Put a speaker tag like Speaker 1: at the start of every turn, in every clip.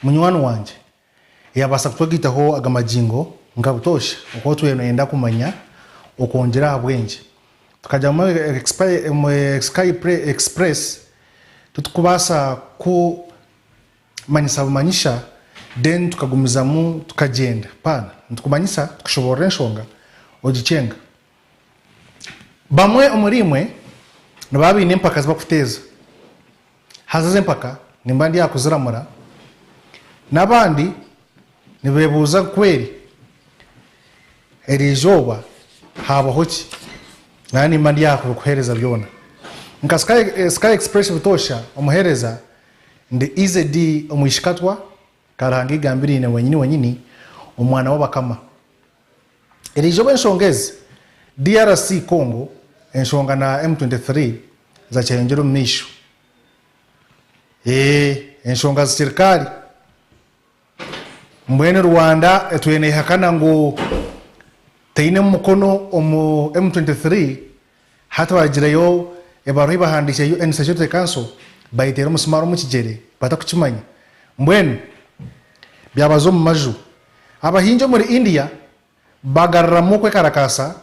Speaker 1: Munywani wangye yabaasa kutwegaitaho aga magingo nka butoosha oku otwire noyenda kumanya okwongyera aha bwengye. Tukagira ngu Sky Express titukubaasa kumanyisa bumanyisha then tukagumizamu tukagyenda paana. Nitukumanyisa tukushoboorora enshonga ogikyenga. Bamwe omuriimwe nibaba baine empaka ezi barikuteeza. Haza ezo empaka nimba ndi aha kuziramura. N'abandi nibeebuuza ngu kweri eri izooba haabaho ki? Naanye nimba ndi aha kubikuheereza byona. Nka Sky Express butoosha omuheereza ndi EZD Omwishikatwa Karuhanga Eigambiriine wenyini wenyini omwana w'abakama. Eri izooba enshonga ezi DRC Congo enshonga na M23 zakyayongyera omu maisho. Eeh enshonga zikiri kaari. Mbwenu Rwanda etwire nehakana ngu teinemu mukono omu M23 hati bagireyo ebaruha ei bahandiikire UN Security Council bayiteera omusimaari omu kigyere batakukimanya. Mbwenu byabaza omu maju. Abahingi omuri India bagaruramu okwekarakaasa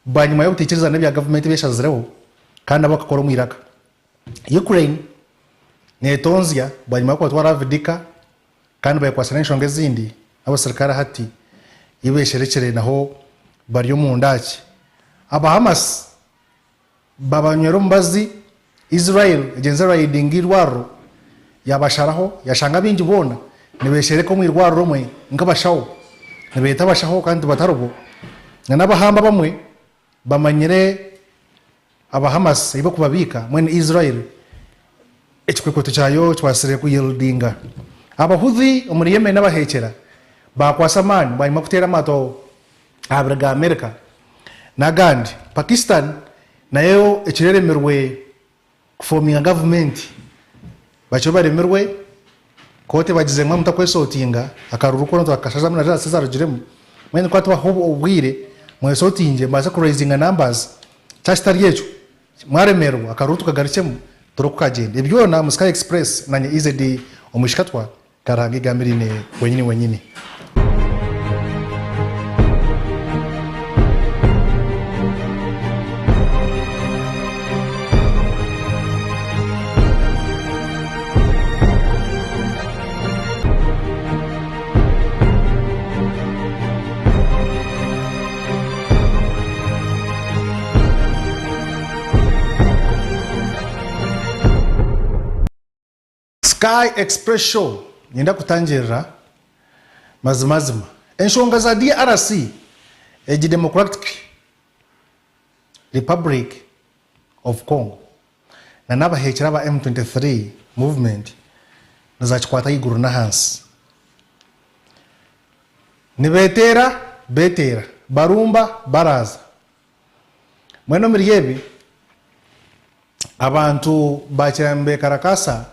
Speaker 1: bwanyima y'obutaikirizana ebya gavumenti ebi eshazireho kandi nabo bakakora omu iraka. Ukraine netonzya bwanyima y'okubatwara Avdiivka kandi bayekwatsire n'enshonga ezindi n'abasirikare hati ei besherekire naho bari omu ndaaki. Aba Hamas babanywera omubazi, Israel egyenzire raidinga eirwariro yabasharaho yashanga abaingi boona nibeshereka omu irwariro omwe nk'abashaho nibeyeta abashaho kandi tibataribo na n'abahamba abamwe bamanyire Aba Hamas ei barikubabiika mbwenu Israel ekikwekweto kyayo kibaasire ku yieldinga. Aba Houthi omuri Yemen n'abaheekyera baakwasa amaani bwanyima y'okuteera amaato abiri ga America n'agandi. Pakistan nayo ekiro eremirwe kufominga gavumenti bakiro baremirwe, kooti ebagize ngu mutakwesotinga akaruru koona twakashazamu na results ezarugiremu mbwenu twaba tubaha obwire mwesotingye mubaase ku raisinga numbers kyaba kitari ekyo mwaremererwa akaruru tukagarukyemu turebe oku kagyenda. Ebi byona omu Sky Express nanye EZD Omwishikatwa Karuhanga Egambiriine wenyini wenyini. Sky Express Show Niinyenda kutangirira mazimazima enshonga za DRC egi Democratic Republic of Congo na n'abahekyera aba M23 movement nizakikwata ahaiguru n'ahansi. Nibeteera beteera, barumba baraaza. Mbwenu omuri ebi, abantu baakira nibeekarakaasa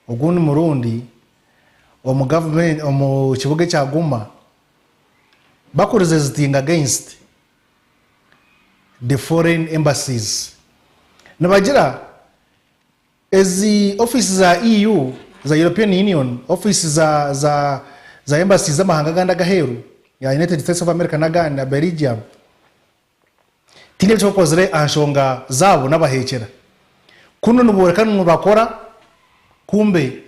Speaker 1: ogundi murundi omu gavumenti omu kibuga ekya Goma bakuresistinga against the foreign embassies. Nibagira Ezi ofiisi za EU, za European Union, ofiisi za za za embassies z'amahanga agandi ag'aheeru, ya United States of America n'agandi na Belgium, tihaine eki bakozire aha nshonga zaabo n'abaheekyera. Kunu nibooreka ngu nibakora kumbe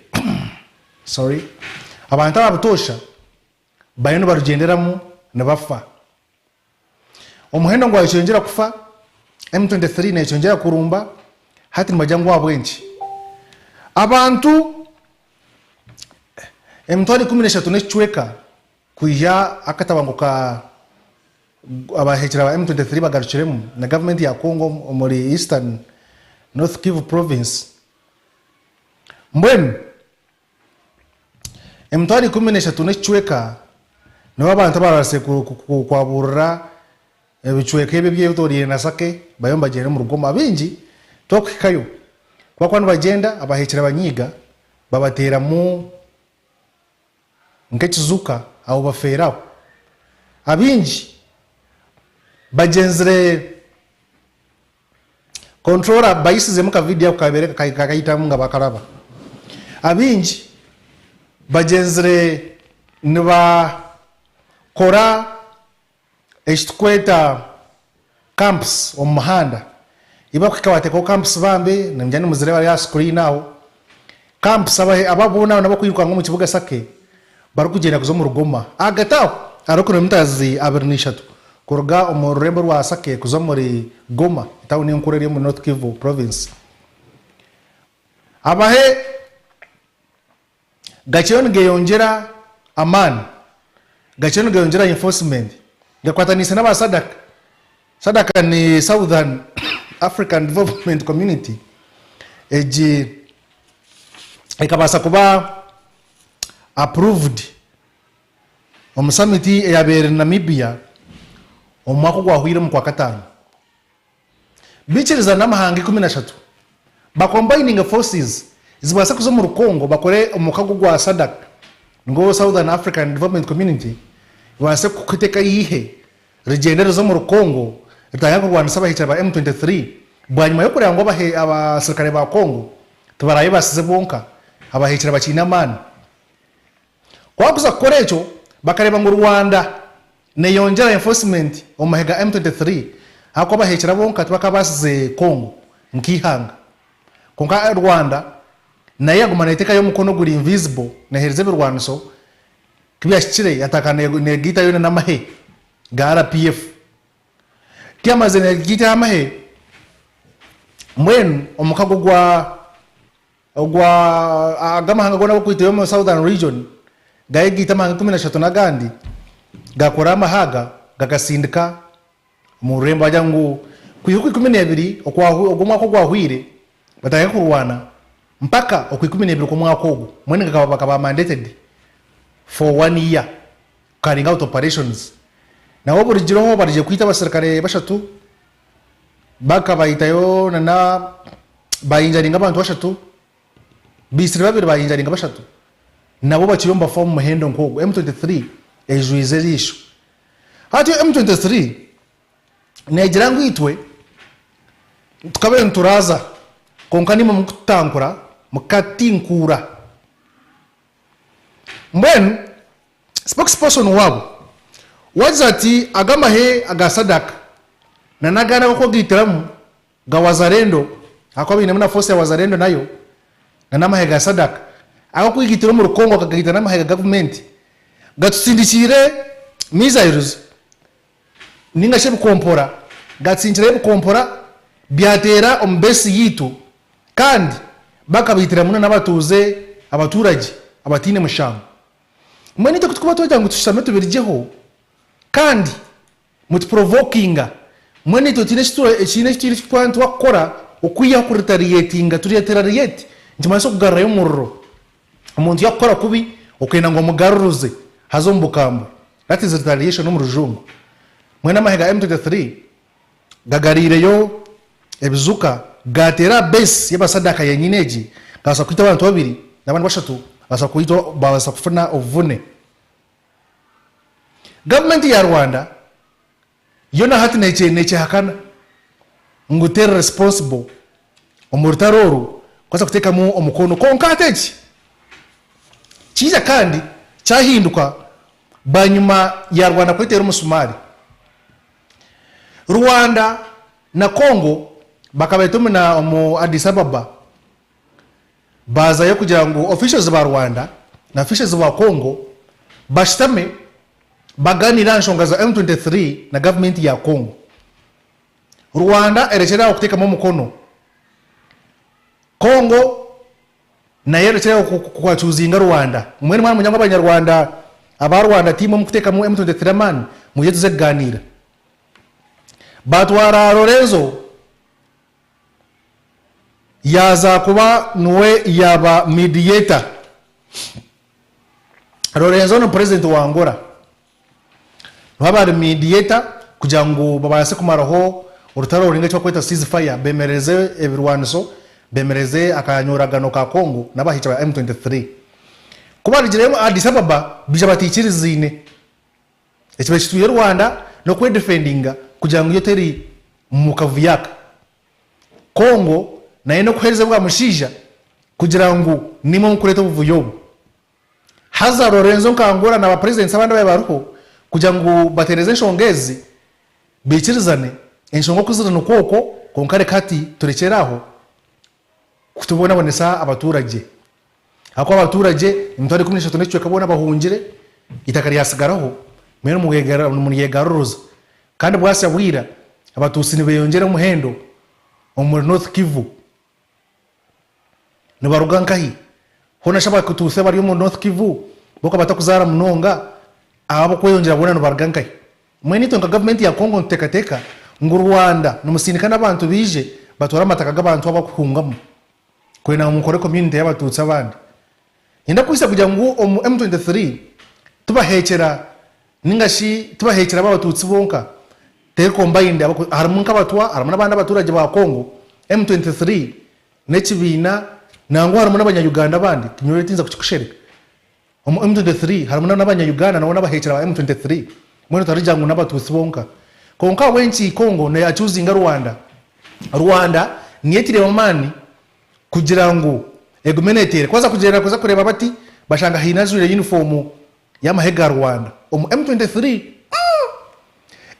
Speaker 1: sorry, abantu aba butoosha bariyo nibarugyenderamu nibafa. Omuhendo ngwayekyongyera kufa, M twenty three neyekyongyera kurumba, hati nibagira ngu ahabw'enki? Abantu emitwaro 13 n'ekicweka kwija akatabanguko ka abahekyera ba M twenty three bagarukiremu na gavumenti ya Congo omuri Eastern North Kivu province. Mbwenu Emitwaro 13 n'ekicweka nibo abantu ababaasire kwaburira ebicweka ebi ebyetoreire Nasake bariyo nibagyenda omuri Goma. Abaingi tibarikuhikayo ku barikuba nibagyenda abahekyire banyiiga babateeramu nk'ekizuka aho bafeera aho. Abaingi bagyenzire. Controller bayisizemu ka video ako kabaire kakahitamu nga bakaraba. Abaingi Bagyenzire nibakora eki turikweta camps omu muhanda. Ei barikuhika bateekaho camps bambi, nimugira nimuzireeba hariya aha screen aho. Camps aba boona n'abarikwirukanga omu kibuga Sake barikugyenda kuza omuri Goma. Ahagati aho hariho kilometres 23 kuruga omu rurembo rwa Sake kuza omuri Goma, etawuni enkuru eri omuri North Kivu province. Abahe gakiriyo nigeyongyera amaani, gakiriyo nigeyongyera enforcement, gakwataniise n'aba SADC. SADC ni Southern African Development Community, egi ekabaasa kuba approved omu summit eyabaire Namibia omu mwaka ogwahweire omu Kwakataano. Bikiriza n'amahanga 13 ba combininge forces zibaase kuza omuri Congo bakore omukago gwa SADC nigwo Southern African Development Community bibaase kuteka eihe rigyende rize omuri Congo ritandike kurwanisa abahekyera ba M23 bwanyima y'okureeba ngu abasirikare ba Congo tibarayebaasize bonka abahekyera bakiine amaani. Ku bakuza kukora ekyo, bakareeba ngu Rwanda neyongyera enforcement omu mahe ga M23 ahakuba abahekyera bonka tibakabaasize Congo nk'eihanga. Kwonka Rwanda nayo yaguma netekayo omukono oguri invisible nehereza ebirwaniso, kubyahikire yatandika negaitayo n'amahe ga rpf. Kuyamazire negaitayo amahe, mbwenu omukago gwa. Ogwa ag'amahanga goona ag'okwitira omu Southern Region gayegaita amahanga 13 n'agandi gakora amahe aga gagasindika omu rurembo bagira ngu kwiha okwa 12 okw'omwaka ogwahweire batandika kurwana mpaka okwa 12 kw'omwaka ogu mbwenu gakaba bakaba mandated for one year carrying out operations. Nabo burigireho barugire kwita abasirikare bashatu Bakabaitayo na bayinjaringa abantu bashatu, baitsire babiri bayinjaringa bashatu, nabo bakiriyo nibafa omu muhendo nk'ogwo. M twenty three eijwize eriisho. Hati M twenty three neegira ngu itwe tukabaire nituraaza kwonka naimwe mukututankura mukatinkuura. Mbwenu Spokesperson waabo waagize ati aga amahe aga SADC na n'agandi ag'okwegaitiramu ga Wazalendo ahakuba bainemu na force ya Wazalendo nayo na n'amahe ga SADC ag'okwegaitira omuri Congo gakagaita n'amahe ga gavumenti gatusindikiire missiles ninga shi ebikompora gatsinkireyo ebikompora byateera omu base yaitu kandi bakabaitiramu na n'abatuuze abaturage abataine mushango. Mbwenu itwe kutukuba tweta ngu tushutame tubirugyeho kandi mutuprovokinga, mbwenu itwe tihaine ekiine eki twine eki twakukora okwihaho kuretaliatinga, turetaliate nikimanyisa okugarurayo omuriro. Omuntu yakukora kubi okenda ngu omugaruruze haza omu bukambwe, that is retaliation omu rujungu. Mbwenu amahe ga M twenty three Gagariireyo ebizuka, gaateera aha base y'abasadaka yenyini egi, gabaasa kwita abantu babiri n'abandi bashatu babaasa kwitwa babaasa kufuna obuvune. Gavumenti ya Rwanda yo na hati nekyehakana ngu teri responsible omu rutaro oru kubaasa kuteekamu omukono kwonka hati eki kiija kandi kyahinduka bwanyima ya Rwanda kweteera omusumaari. Rwanda na Congo bakabaita omu na omu Addis Ababa baazayo kugira ngu officials ba Rwanda na officials ba Congo bashutame baganiire aha nshonga za M23 na gavumenti ya Congo. Rwanda erekyere aho kuteekamu omukono. Congo Nayo erekye aho ku accusinga Rwanda. Mbwenu mwamanya ngu abanyarwanda aba Rwanda timwe mukutekamu M twenty three amaani mwije tuze kuganiira. Batwara Lorenzo yaza kuba niwe yaba mediator. Lorenzo ni president wa Angola. Niwe aba ari mediator kugira ngu babaase kumaraho orutaro oru ninga eki barikweta cease fire bemereze ebirwaniso, bemereze akanyoragano ka Congo n'abahiiki ba M twenty three. Ku barugireyo Addis Ababa baija bataikirizaine. Ekibaire kitwire Rwanda n'okwedefendinga kugira ngu yo teri mu kavuyo aka. Congo nayo n'okuheereza bwa mushaija kugira ngu nimwe mukureeta obuvuyo obu. Haza Lorenzo Nkangura na ba Presidents abandi ababaire bariho kugira ngu batereeze enshonga ezi baikirizane, enshonga oku ziri nikwo okwo kwonka reka hati turekyere aho kutubonabonesa abaturagye. Ahakuba abaturagye emitwaro 13 n'ekicweka boona bahungire, eitaka ryatsigaraho, mbwenu muryegaruruza. Kandi bwasya bwira, Abatuutsi nibeyongyera omuhendo omuri North Kivu. Nibaruga nkahi? Hoona shi Abatuutsi abari omu North Kivu bo ka batakuzaara munonga, abo abokweyongyera boona nibaruga nkahi? Mbwenu itwe nka gavumenti ya Congo nituteekateeka ngu Rwanda nimusindika n'abantu baije batware amataka g'abantu abakuhungamu kwenda ngu mukore community y'Abatuutsi abandi. Niinyenda kuhitsya kugira ngu omu M twenty three tibaheekyera ninga shi tibaheekyera ab'Abatuutsi bonka, teri combined harimu nk'Abatwa harimu n'abandi abaturage ba Congo. M twenty three n'ekibiina nangwa harimu n'Abanya-Uganda abandi, nyowe tinza kukikushereka. Omu M twenty three harimu n'Abanya Uganda nabo n'abaheekyera ba M twenty three mbwenu otarigira ngu n'Abatuutsi bonka. Kwonka ahabw'enki Congo ne accusinga Rwanda? Rwanda niyo etairemu amaani kugira ngu egume neteera. Ku baza kugyenda kuza kureeba bati bashanga haine ajwaire yunifoomu y'amahe ga Rwanda omu M twenty three.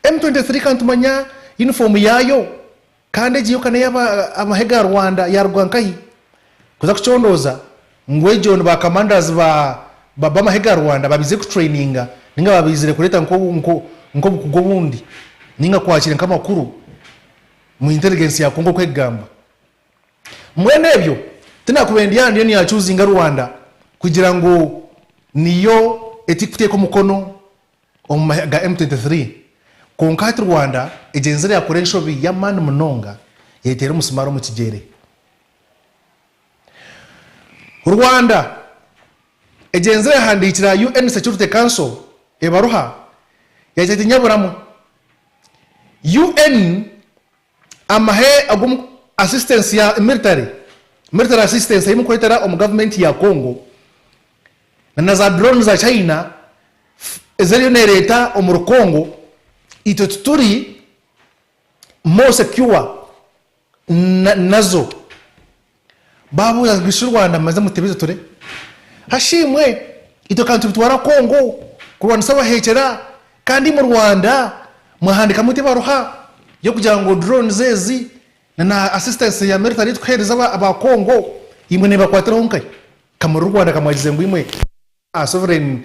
Speaker 1: M twenty three ka nitumanya yunifoomu yaayo Kandi egi yo ka n'ey'amahe ga Rwanda yaaruga nkahi? Kuza kucondooza ngu egyo ni ba commanders ba b'amahe ga Rwanda babaizire kutraininga ninga babaizire kureeta nk'obukugu obundi ninga kwakiira nk'amakuru mu intelligence ya Congo oku ekugamba. Mbwenu ebyo tinakubaire ndi aha ndiyo niacuzinga Rwanda kugira ngu niyo etikuteeka omukono omu mahe ga M twenty three. Kwonka hati Rwanda egyenzire yakora enshobi y'amaani munonga yeteera omusimaari omu kigyere. Rwanda egyenzire yahandiikira UN Security Council ebaruha yagira eti nyaburamwe UN amahe agu assistance ya military, military assistance ei mukureetera omu gavumenti ya Congo na na za drone za China ezi eriyo neereeta omuri Congo, itwe tituri more secure nazo. Baabuuza ngu shi Rwanda mubanze mutebeze ture. Hashi imwe itwe ka nitubitwara Congo kurwanisa abaheekyera kandi imwe Rwanda mwahandiika muta ebaruha y'okugira ngu drones ezi na na assistance ya military ei turikuheereza aba Congo imwe neebakwatiraho nkahi? Kamuri Rwanda kamwagize ngu imwe sovereign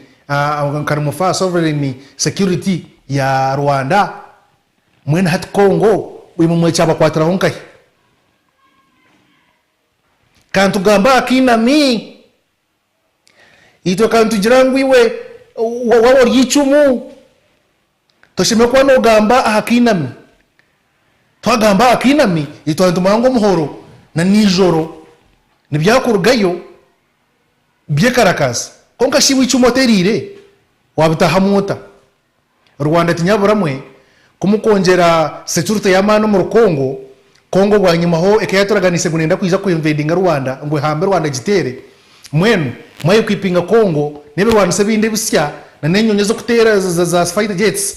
Speaker 1: nka nimufa aha sovereign security ya Rwanda mbwenu hati Congo imwe mwekyabakwatiraho nkahi? Ka nitugambe aha kainami, itwe ka nitugira ngu iwe waaba ori eicumu, toshemereire kuba noogamba aha kainami. Twagamba aha kainami, itwe nitumanya ngu omuhoro na nyijoro nibyakurugayo byekarakaasa. Kwonka shi iwe eicumu oteriire, waabitaahamu ota? Rwanda tinyaburamwe ku mukwongyera security y'amaani omuri Congo, Congo bwanyima ho ekaba yaturaganiise ngu neyenda kwija ku invadinga Rwanda ngu ehambe Rwanda egiteere, mbwenu mwa equipinga Congo n'ebirwaniso ebindi ebisya na n'enyonyi ez'okuteera za fighter jets,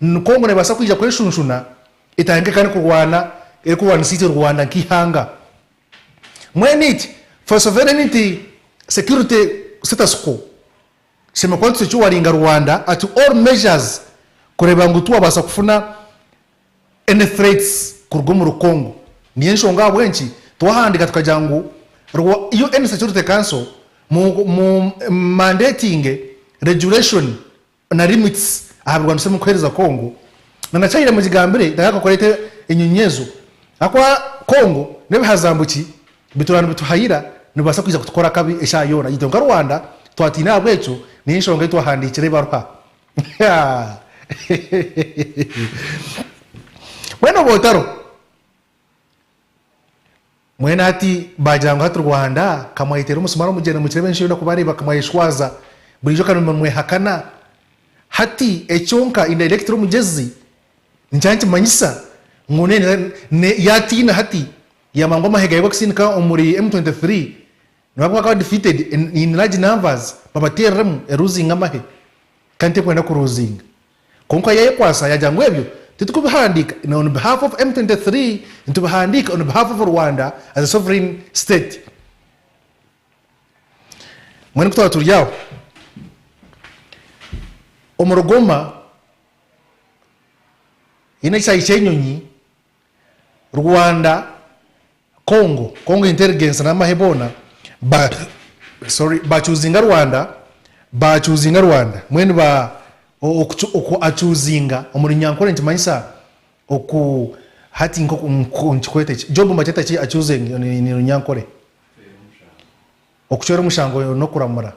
Speaker 1: Congo nebaasa kwija kweshunshuna etandike kandi kurwana erikurwanisa itwe Rwanda nk'eihanga. Mbwenu itwe for sovereignty security status quo. Tushemereire kuba nitusecuwaringa Rwanda at all measures kureeba ngu twabaasa kufuna any threats kuruga omuri Congo. Niyo enshonga ahabw'enki twahandiika tukagira ngu UN Security Council mu mandatinge regulation na limits aha birwaniso ebi murikuheereza Congo. Na na China mugigambire etakakureeta enyonyi ezo ahakuba Congo n'ebihazambuki Bituura nibituhayira, nibibaasa kwija kutukora akabi eshaaha yoona. Itwe nka Rwanda twatiina ahabw'ekyo, niyo enshonga ei twahandiikire ebaruha. Mbwenu obwo otaro, mbwenu hati baagira ngu hati Rwanda ka mwayeteera omusumari omugyere mukireeba ensi yoona kubareeba ka mwayeshwaza, buriijo ka nimwehakana. Hati ekyonka indirectly omugyezi nikyo nikimanyisa ngu yaatiina hati Yamanya ngu amahe gaibwe akusindika omuri M twenty three nibaba bakaba defeated in large numbers babatereremu eruzinga amahe kandi tekwenda kuruzinga kwonka yayekwasa yagira ngu ebyo titukubihandika on behalf of M twenty three nitubihandika on behalf of Rwanda as a sovereign state. Mbwenu kutwaba turi aho. Omuri Goma haine ekishaayi ky'enyonyi, Rwanda, Congo, Congo intelligence n'amahe boona ba sorry bacuuzinga Rwanda, bacuuzinga Rwanda mbwenu ba oku acuuzinga omu Runyankore nikimanyisa oku hati nk'oku nikikweta ki? Job nibakyeta ki accusing in Runyankore? Okucwera omushango n'okuramura.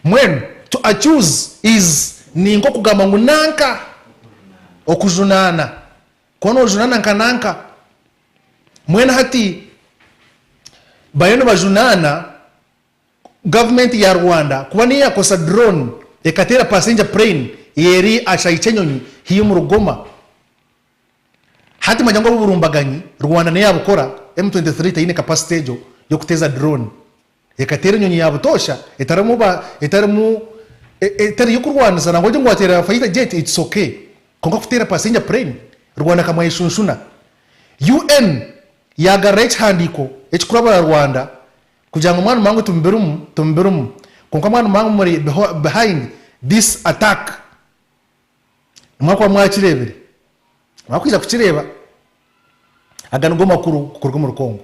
Speaker 1: Mbwenu to accuse is ni nk'okugamba ngu nanka, okujunaana. Ku nojunaana nka nanka. Mbwenu hati bariyo nibajunaana gavumenti ya Rwanda kuba niyo yakozesa drone ekateera passenger plane eri aha kishaayi ky'enyonyi haihi omuri Goma. Hati manya ngu obu burumbaganyi Rwanda niyo yabukora, M twenty three teyine capacity egyo yokuteeza drone ekateera enyonyi ya butoosha etarimu ba etarimu etari yokurwanisa nangwa ogye ngu wateera fighter jet it's ok kwonka kuteera passenger plane Rwanda kamwayeshunshuna. UN yagarurayo ekihandiiko ekikurabura Rwanda kugira ngu mwana muhango timubirimu timubirimu kwonka mwana muhango muri behind this attack. Nimwakuba mwakireebire, mwakwija kukireeba. Aga nigo makuru kuruga omuri Congo.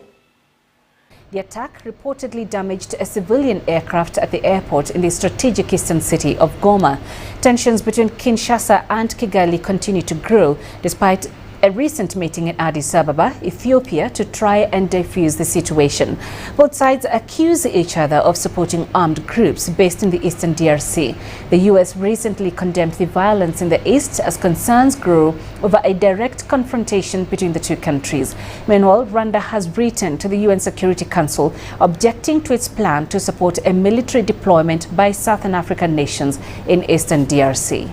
Speaker 2: The attack reportedly damaged a civilian aircraft at the airport in the strategic eastern city of Goma. Tensions between Kinshasa and Kigali continue to grow despite a recent meeting in Addis Ababa, Ethiopia, to try and defuse the situation. Both sides accuse each other of supporting armed groups based in the eastern DRC. The U.S. recently condemned the violence in the east as concerns grew over a direct confrontation between the two countries. Meanwhile, Rwanda has written to the UN Security Council objecting to its plan to support a military deployment by Southern African nations in eastern DRC.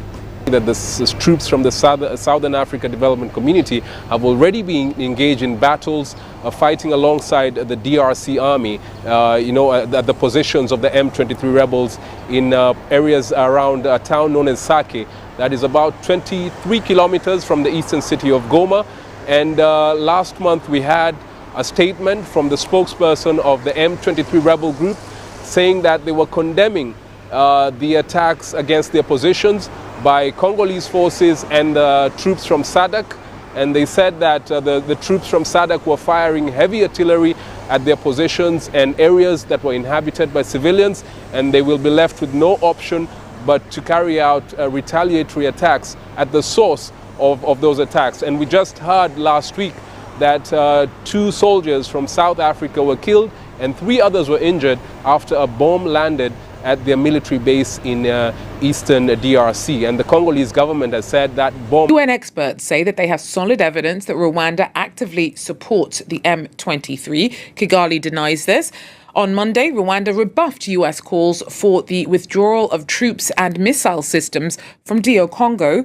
Speaker 3: That the troops from the Southern Africa Development Community have already been engaged in battles uh, fighting alongside the DRC army, uh, you know, at the positions of the M23 rebels in uh, areas around a town known as Sake, that is about 23 kilometers from the eastern city of Goma. And uh, last month we had a statement from the spokesperson of the M23 rebel group saying that they were condemning uh, the attacks against their positions by Congolese forces and the troops from SADC. And they said that uh, the, the troops from SADC were firing heavy artillery at their positions and areas that were inhabited by civilians, and they will be left with no option but to carry out uh, retaliatory attacks at the source of, of those attacks. And we just heard last week that uh, two soldiers from South Africa were killed and three others were injured after a bomb landed at their military base in uh, eastern DRC. And the Congolese government has said that bomb.
Speaker 4: UN experts say that they have solid evidence that Rwanda actively supports the M23. Kigali denies this. On Monday, Rwanda rebuffed US calls for the withdrawal of troops and missile systems from DR Congo,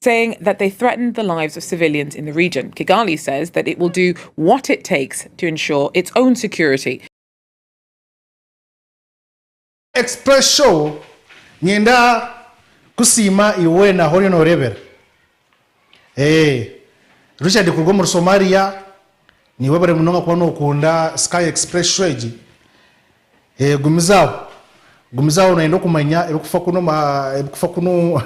Speaker 4: saying that they threatened the lives of civilians in the region. Kigali says that it will do what it takes to ensure its own security.
Speaker 1: Express Show Nyenda kusiima iwe weena ahu oriyo nooreebera. Ee, Richard kuruga omuri Somalia, niiwe webare munonga kuba nookunda Sky Express Show egi. Ee, gumizaho, gumizaho nooyenda okumanya ebirikufa kunu omu ebirikufa kunu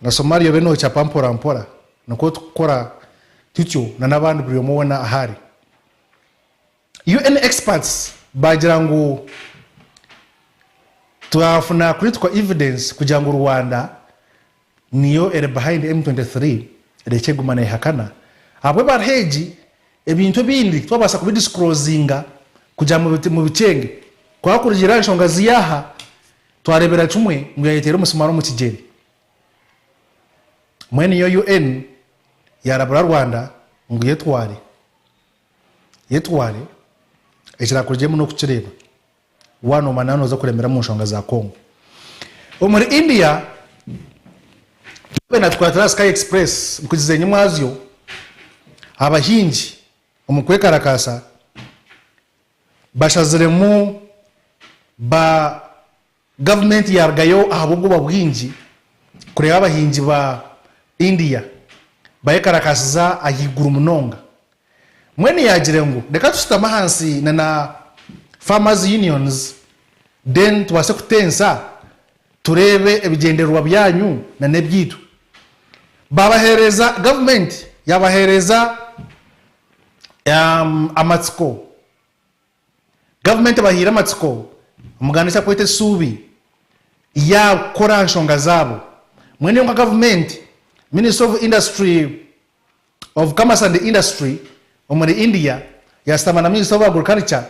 Speaker 1: na Somalia obe nookyapa mpora mpora. Nikwo turikukora tutyo na n'abandi buri omwe weena ahu ari. UN experts baagira ngu twafuna critical evidence kugira ngu Rwanda niyo eri behind M twenty three rekye eguma nehakana ahabw'ebaruha egi ebintu ebindi titwabaasa kubi disclosinga kugira ngu mubikyenge kwonka kurugiirira aha nshonga ziri aha twareebera kimwe ngu yayeteera omusimaari omu kigyere. Mbwenu yo UN yarabura Rwanda ngu yetware. Yetware, ekirakurugyemu n'okukireeba waaba noomanya nooza kuremera omu nshonga za Congo. Omuri India, natukwatira aha Sky Express nkugize enyimwazyo, abahingi omu kwekarakaasa bashaziremu ba Gavumenti yaarugayo ahabw'obwoba bwingi kureeba abahingi ba India bayekarakaasiza ahaiguru munonga. Mbwenu yaagire ngu reka tushutame ahansi na na Farmers Unions then tubaase kutensa. tureebe ebigyendererwa byanyu na n'ebyaitu. Babaheereza, gavumenti yabaheereza amatsiko. Gavumenti ebahaire amatsiko, Omuganda eki arikweta esuubi, yaakora aha nshonga zaabo. Mbwenu nka gavumenti, Ministry of Industry of Commerce and Industry omuri India yaashutama na Minister of Agriculture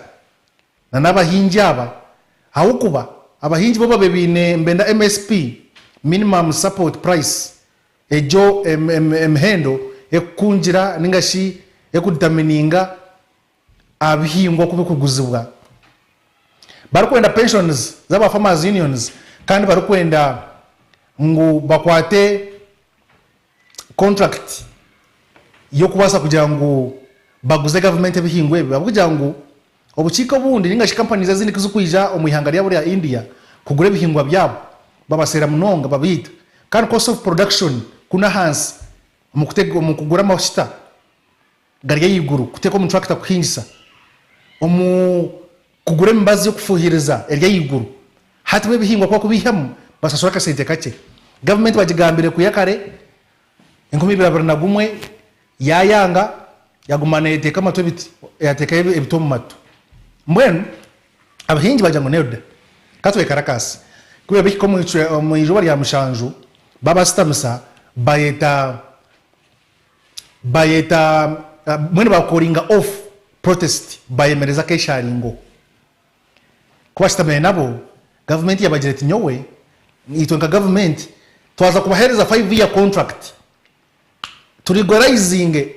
Speaker 1: na n'abahingi aba ahabw'okuba abahingi bo babaire baine nibenda MSP, Minimum Support Price, egyo emihendo ekukungira ninga shi ekuditamininga aha bihingwa oku birikuguzibwa. Barikwenda pensions z'aba farmers unions kandi barikwenda ngu bakwate contract y'okubaasa kugira ngu baguze gavumenti ebihingwa ebi ahabw'okugira ngu obukiiko obundi ninga shi companies ezindi kuzirikwija omu ihanga ryabo rya India kugura ebihingwa byabo babaseera munonga babiita kandi cost of production ku n'ahansi omu kugura amajuta gari ahaiguru kuteeka omu tractor kuhingisa, omu kugura emibazi y'okufuhiriza eri ahaiguru. Hati bo ebihingwa ku barikubiihamu bashashura akasente kakye. Gavumenti bagigambire kwiha kare 2021 yayanga yaguma neteeka amatu ebiti yateeka ebiti omu matu. Mbwenu abahingi bagira ngu neda katwekarakaase. Ku bihika omu izooba rya mushanju babasitamisa bayeta Bayeta mbwenu ba callinga off protest bayemereza akesharingo. Ku bashutamire nabo, gavumenti yabagira eti nyowe, itwe nka gavumenti twaza kubahereza five year contract tu legalizinge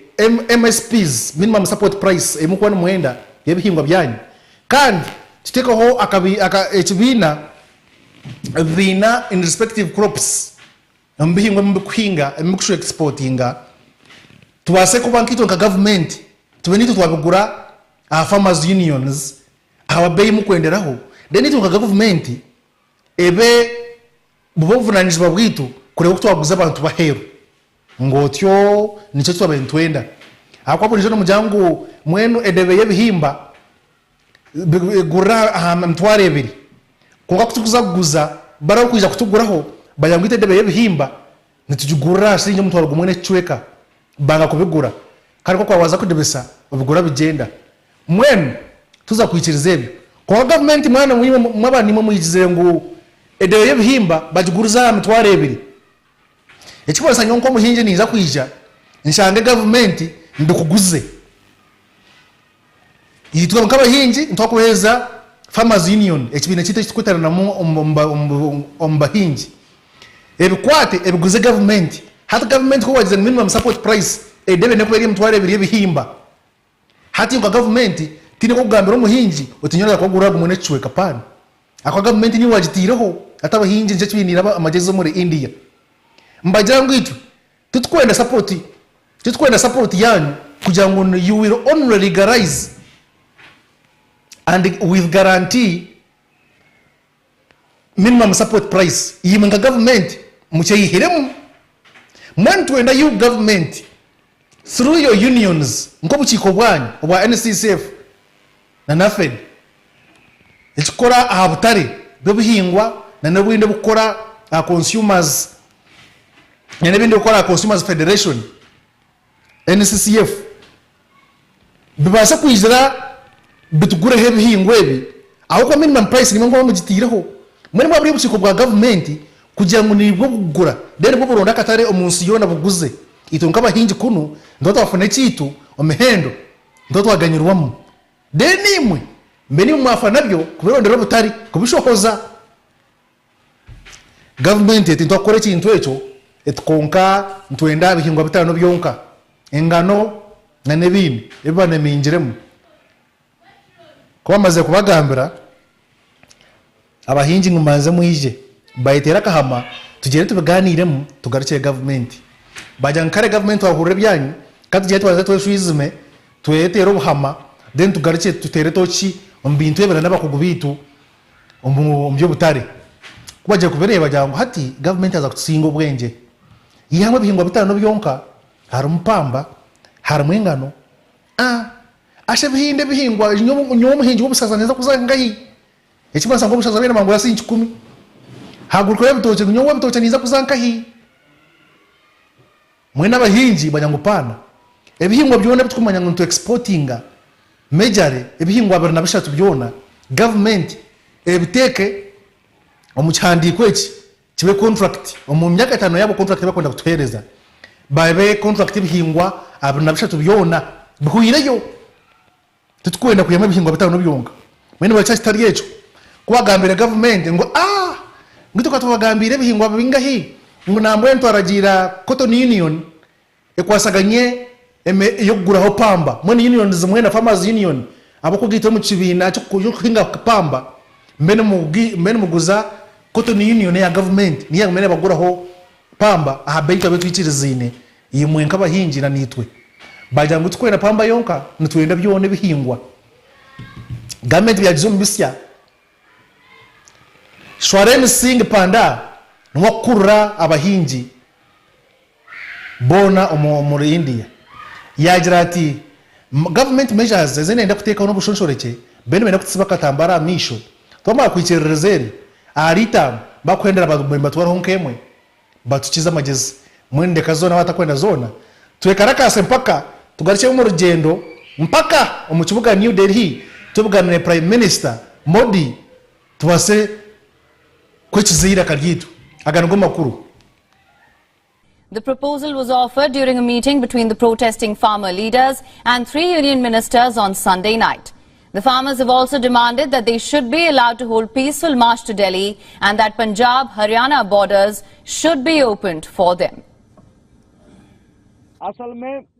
Speaker 1: MSPs, minimum support price, ei mukuba nimwenda y'ebihingwa byanyu kandi tutekeho ekibiina, ebibiina in respective crops. Omu bihingwa ebi murikuhinga, ebi murikushuba exportinga, tubaase kuba nkaitwe nka gavumenti tube naitwe twabigura aha farmers unions aha beeyi mukwenderaho, then itwe nka gavumenti ebe bube obuvunanizibwa bwaitu kureeba oku twaguza abantu b'aheeru. Ngu otyo nikyo eki twabaire nitwenda. Ahakuba buriijo nimugira ngu mbwenu edebe y'ebihimba Egurira aha mitwaro ebiri. Kwonka ku turikuza kuguza, bari abarikwija kutuguraho bagira ngu itwe edebe y'ebihimba nitugigurira aha shiringi omutwaro gumwe n'ekicweka. Banga kubigura. Kandi ku orikuba waaza kudibisa, obigura bigyenda. Mbwenu tuza kwikiriza ebyo. Kwonka gavumenti mwana imwe mwaba niimwe mwigizire ngu edebe y'ebihimba bagigurize aha mitwaro ebiri. Ekirikumanyisa nyowe nk'omuhingi ninza kwija nshange gavumenti mbikuguze. Itwe nk'abahingi nitwakuheereza Farmers Union, ekibiina kyaitu ekiturikweteraniramu omu bahingi, ebikwate ebiguze gavumenti. Hati gavumenti ku wagize ngu minimum support price edebe nekuba eri emitwaro ebiri y'ebihimba, hati nka gavumenti tihaine nk'okugambira omuhingi oti nyowe naza kukugurira gumwe n'ekicweka paani. Ahakuba gavumenti niiwe wagitaireho hati abahingi nikyo ekibainiire amagyezi omuri India. Nibagira ngu itwe Titukwenda support titukwenda support yanyu kugira ngu you will only legalize and with guarantee minimum support price imwe nka government mukyeyihiremu mbwenu nitwenda you government through your unions nkobukiiko bwanyu obwa NCCF na NAFED ekikukora aha butare bw'ebihingwa na n'obundi obukukora aha consumers na n'ebindi ebikukora aha Consumers Federation, NCCF, bibaase kwizira bitugureho ebihingwa ebi ahabw'okuba minimum price nimwe mukuba mugitaireho. Mbwenu bwaba buri obukiiko bwa gavumenti kugira ngu nibwo bukugura then bwo buronde akatare omu nsi yoona buguze. Itwe nk'abahingi kunu nituba twafuna ekyaitu omu mihendo nituba twaganyirwamu. Then imwe mbe nimwe mwafa nabyo kubirondera obutare kubishohoza. Gavumenti eti nitwakukora ekintu ekyo eti kwonka nitwenda ebihingwa bitaano byonka, engano na n'ebindi ebi banemingiremu. Ku bamazire kubagambira abahingi ngu mubanze mwije bayeteere akahama tugyende tubiganiiremu tugarukire gavumenti. Bagira ngu kare gavumenti twahurira ebyanyu ka tugyende tubanze tweshwizume tweteere obuhama then tugarukye tuteere toki omu bintu ebi na n'abakugu baitu omu by'obutare. Ku bagiire kubireeba bagira ngu hati gavumenti yaaza kutusinga obwengye. Yihamu ebihingwa bitaano byonka, harimu pamba, harimu engano, a asha ebindi ebihingwa nyowe omuhingi w'obushaza ninza kuza nkahi? Ekirikumanyisa ngu obushaza bwine bangura siringi kikumi. Hagurukayo ebitookye ngu nyowe ebitookye ninza kuza nkahi? Mbwenu abahingi bagira ngu paana. Ebihingwa byona ebi turikumanya ngu nitu exportinga majorly ebihingwa 23 byona gavumenti ebiteeke omu kihandiiko eki kibe contract omu myaka etaano yaabo contract ei barikwenda kutuheereza babe contract ebihingwa 23 byona bihwireyo. Titukwenda kwihamu ebihingwa bitaano byonka. Mbwenu bakya kitari ekyo, ku bagambire gavumenti ngu aah ngu itwe tubagambiire ebihingwa bingahi ngu nambwenu twaragiira Cotton Union ekwasaganye ey'okuguraho pamba. Mbwenu union zimwe na Farmers Union abarikugaita omu kibiina ky'okuhinga pamba mbe nimuguza Cotton Union eya gavumenti niyo yagumiire nebaguraho pamba aha beeyi twaba twikiriziine Imwe nk'abahingi na naitwe. Baagira ngu titukwenda pamba yonka, nitwenda byona ebihingwa. Gavumenti byagiza omu bisya. Shwareni Singh Panda niwe akukurira abahingi boona omuri India. Yaagira ati, Gavumenti measures ezi nenda kuteekaho n'obushonshorekye, bariyo nibenda kututsiba akatambara aha maisho. Twamara kuhikiiririza eri, ahari itaano, bakuhendera nibatwaraho nk'emwe. Batukize amagyezi mbwenu ndeka zoona abatakwenda zoona twekarakaase mpaka tugarukyemu omu rugyendo mpaka omu kibuga New Delhi tubuganire Prime Minister Modi tubaase kwekiza eiraka ryaitu. Aga nigo makuru.
Speaker 5: The proposal was offered during a meeting between the protesting farmer leaders and three union ministers on Sunday night. The farmers have also demanded that they should be allowed to hold peaceful march to Delhi and that Punjab-Haryana borders should be opened for them.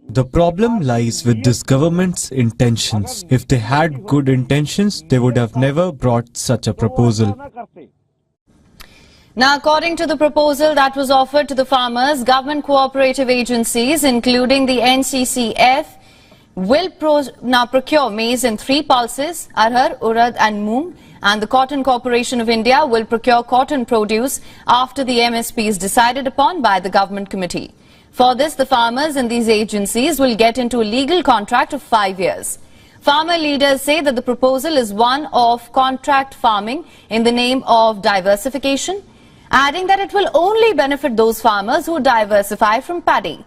Speaker 6: The problem lies with this government's intentions. If they had good intentions, they would have never brought such a proposal.
Speaker 5: Now, according to the proposal that was offered to the farmers, government cooperative agencies, including the NCCF, will now procure maize in three pulses, Arhar, Urad and Moong, and the Cotton Corporation of India will procure cotton produce after the MSP is decided upon by the government committee. For this, the farmers and these agencies will get into a legal contract of 5 years. Farmer leaders say that the proposal is one of contract farming in the name of diversification, adding that it will only benefit those farmers who diversify from paddy.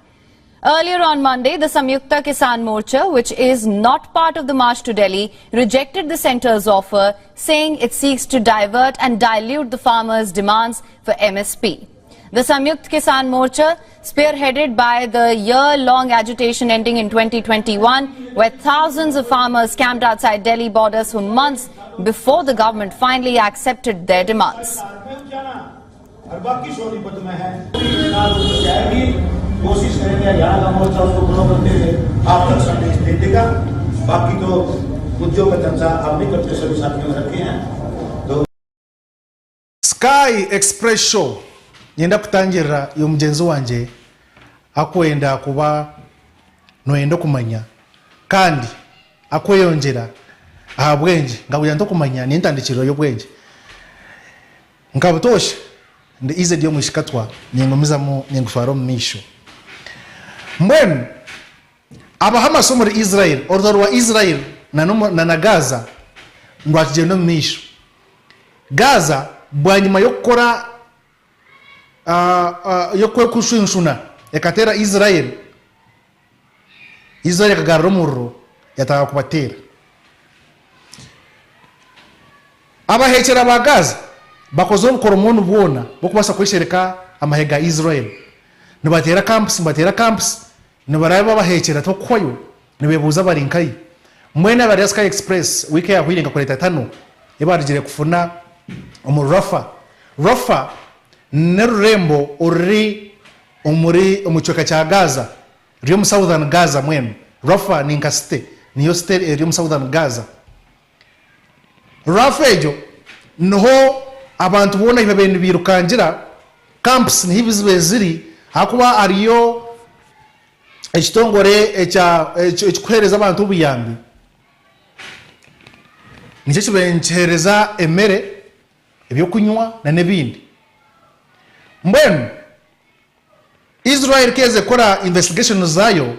Speaker 5: Earlier on Monday, the Samyukta Kisan Morcha, which is not part of the march to Delhi, rejected the centre's offer, saying it seeks to divert and dilute the farmers' demands for MSP. The Samyukt Kisan Morcha, spearheaded by the year-long agitation ending in 2021, where thousands of farmers camped outside Delhi borders for months before the government finally accepted their demands.
Speaker 1: Sky Express Show Niinyenda kutangirira iwe mugyenzi wangye akwenda kuba noyenda okumanya kandi akweyongyera aha bwengye nkakugira nti okumanya niyo ntandikiriro y'obwengye. Nka butoosha ndi EZ Omwishikatwa ningumizamu ninkutwara omu maisho. Mbwenu Aba Hamas omuri Israel, orutaro rwa Israel na Gaza nirwakigyenda omu maisho. Gaza bwanyima y'okukora y'okwekushunshuna ekateera Israel, Israel ekagarura omuriro yatandika kubateera. Abaheekyera ba Gaza bakozire obukoromoni bwona bw'okubaasa kweshereka amahe ga Israel. Nibateera camps nibateera camps Nibaraabe babaheekyera tibakukwayo nibeebuuza bari nkahi. Mbwenu abari Sky Express wiiki eyahweire nkakureeta tano ei baarugire kufuna omuri Rafah. Rafah n'orurembo oruri omuri omu kicweka kya Gaza ruri omu Southern Gaza mbwenu. Rafah ni nka city, niyo city eri omu Southern Gaza. Rafah egyo niho abantu boona ahu babaire nibairukangira, camps niho zibaire ziri ahakuba hariyo ekitongore ekirikuheereza abantu obuyambi, nikyo kibaire nikiheereza emere, ebyokunywa n'ebindi. Mbwenu Israel ku yaizire kukora investigations zaayo,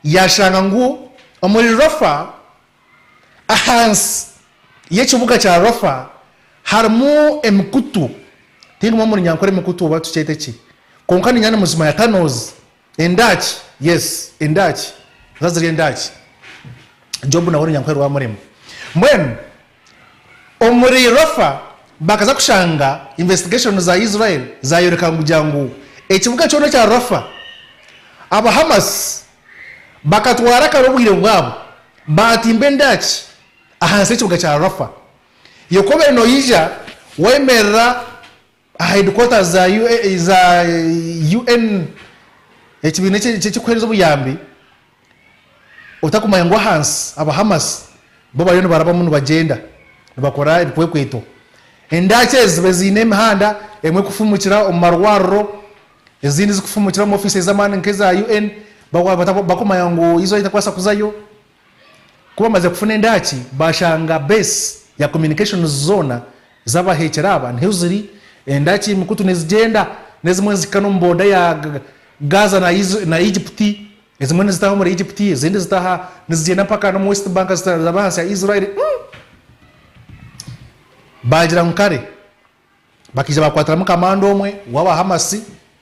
Speaker 1: yaashanga ngu omuri Rafah, ahansi y'ekibuga kya Rafah harimu emikutu. Tindimwe omuri nyankore emikutu oba tukyete ki. Kwonka niinyenda nimuzimanya tunnels, endaki, yes, endaki, niziba ziri endaki. Job nawe orunyankore rwamurema. Mbwenu omuri Rafah bakaza kushanga investigation za Israel zayoreka ngu kugira ngu ekibuga kyona ekya Rafah aba Hamas bakatwara kare obwire bwabo batimba endaki ahansi y'ekibuga kya Rafah. Iwe ku obaire noija wemerera aha headquarters za za UN ekibiina ekirikuheereza obuyambi otakumanya ngu ahansi aba Hamas bo bariyo nibarabamu nibagyenda nibakora ebikwekweto. Endaki ezi ziba ziine emihanda emwe ekufumukira omu marwariro ezindi zikufumukira omu ofiisi ez'amaani nk'eza UN bakumanya ngu Israel tekubaasa kuzayo. Ku bamaze kufuna endaki, bashanga base ya communications zoona z'abahekyera aba niho ziri, endaki emikutu nizigyenda n'ezimwe nizihika n'omu boda ya Gaza na Egypt, ezimwe nizitaha omuri Egypt, ezindi zitaha nizigyenda mpaka n'omu West Bank ziraba ahansi ya Israel. Bagira ngu kare Bakaija baakwatiramu kamanda omwe w'aba Hamas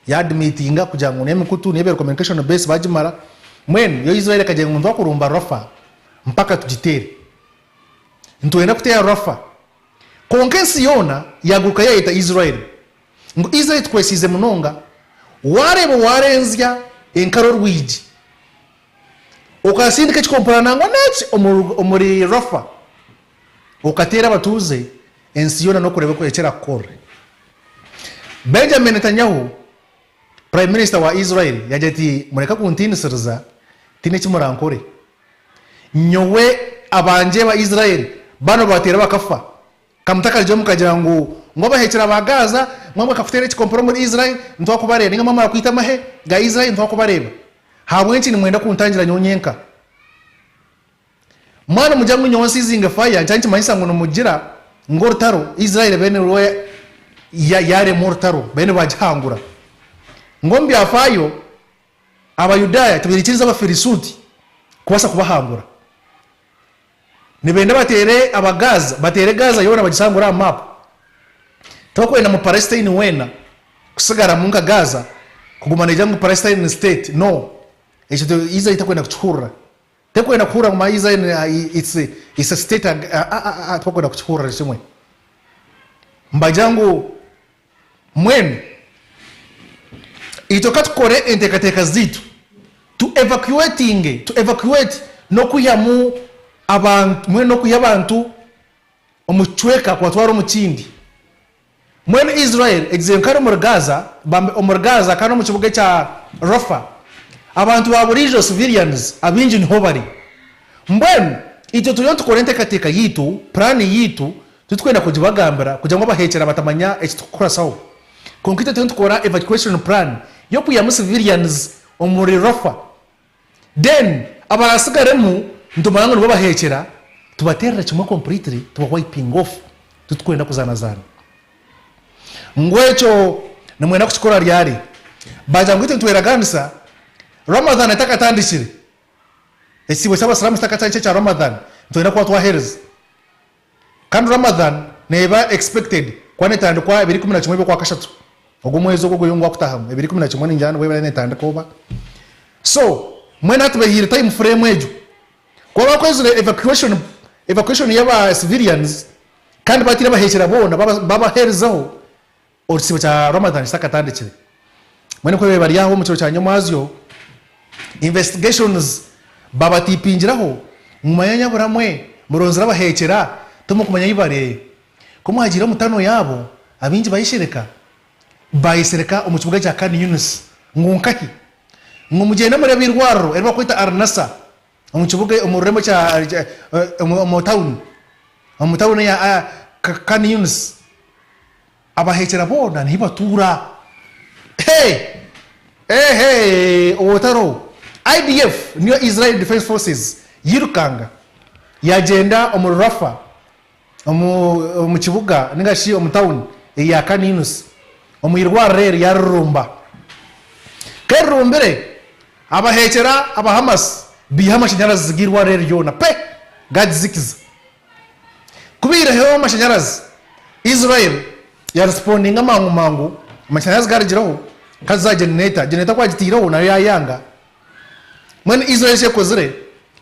Speaker 1: yaadimitinga kugira ngu n'emikutu n'ebeere communication base baagimara. Mbwenu yo Israel ekagira ngu nitwakurumba Rafah mpaka tugiteere. Nitwenda kuteera Rafah. Kwonka ensi yoona yaaguruka yaayeta Israel ngu Israel tukwesiize munonga, waareeba owaarenzya enkari orwigi okasindika ekikompora nangwa n'eki omuri Rafah okateera abatuuze, Ensi yoona n'okureeba oku eki erakukorre. Benjamin Netanyahu, Prime Minister wa Israel yaagira ati, Mureke kuntiinisiriza, tihaine eki murankore. Nyowe abangye ba Israel banu babateera bakafa. Ka mutakarugyeho mukagira ngu ngu abahekyera ba Gaza mwamwe bakakuteera ekikompora omuri Israel nitwakubareeba ninga mwamara kwita amahe ga Israel nitwakubareeba. Ahabw'enki nimwenda kuntangira nyowe nyenka? Mwana nimugira ngu nyowe nsiizinge fire nikyo nikimanyisa ngu nimugira ngu orutaro Israel ebe nirwo yarema orutaro babe nibagihangura. Ngu omu byafaayo Abayudaaya tibaikiriza Abafilisuti kubaasa kubahangura. Nibenda bateere aba Gaza, bateere Gaza yoona bagisangure aha map. Tibakwenda mu Palestine weena kusigaramu nka Gaza kuguma negira ngu Palestine state no. Ekyo Israel tekwenda kukihurira. Tekwenda kuhurira ngu my Israel it's it's a state ah tibakwenda kukihurira kimwe. Nibagira ngu mbwenu itwe katukore enteekateeka zaitu tu evacuatinge, to evacuate n'okwihamu abantu mbwenu n'okwiha abantu omu kicweka kubatwara omu kindi. Mbwenu Israel egizire nka omuri Gaza, bambe omuri Gaza kandi omu kibuga ekya Rafah, abantu ba buriijo, civilians, abaingi niho bari. Mbwenu itwe turiyo nitukora enteekateeka yaitu, puraani yaitu, titurikwenda kugibagambira kugira ngu abaheekyera batamanya eki turikukurasaho. Kwonka itwe turiyo nitukora evacuation plan y'okwihamu civilians omuri Rafah. Then abarasigaremu nitumanya ngu nibo bahekyera tubaterere kimwe completely tuba wiping off titukwenda kuzanazaana. Ngu ekyo nimwenda kukikora ryari? Bagira ngu itwe nitweraganisa Ramadhan etakatandikire, ekisiibo ky'abasiramu kitakatandikire ekya Ramadhan nitwenda kuba twahereza. Kandi Ramadhan neeba expected kuba netandikwa ebiro 11 by'okwakashatu ogu omwezi ogu oguriyo ngwakutahamu ebiro 11 ningira nibwo ebaire netandika oba so mbwenu hati behiire time frame egyo kuba bakozire evacuation evacuation y'aba civilians kandi batiire abahekyera boona babaherizeho Ekisiibo kya Ramadhan kitakatandikire. Mbwenu ku babaire bari aho omu kiro kya nyomwazyo, investigations babatipingiraho ngu manya nyabura mwe muronzire abaheekyera timukumanya ahi bari. Ku mwagiire omu tano yaabo, abaingi bayeshereka, bayesereka omu kibuga kya Khan Yunis ngu nkahi? Ngu mugyende mureebe eirwariro eri barikweta Al Nasser omu kibuga omu rurembo kya omu tawuni omu tawuni eya Khan Yunis. Abaheekyera boona nihi batuura. Hey! Ehe! Owotaro! IDF niyo Israel Defence Forces yirukanga yagyenda omuri Rafah omu omu kibuga ninga shi omu tawuni eya Khan Yunus omu irwariro eri yarirumba. Ku erirumbire, abaheekyera aba Hamas baiha amashanyarazi g'eirwariro eri ryona pe! Gagizikiza. Ku baihireho amashanyarazi, Israel. Yarespondinga mangu mangu amashanyarazi garugireho hati za generator, generator ku agiteireho nayo yayanga. Mbwenu Israel eki ekozire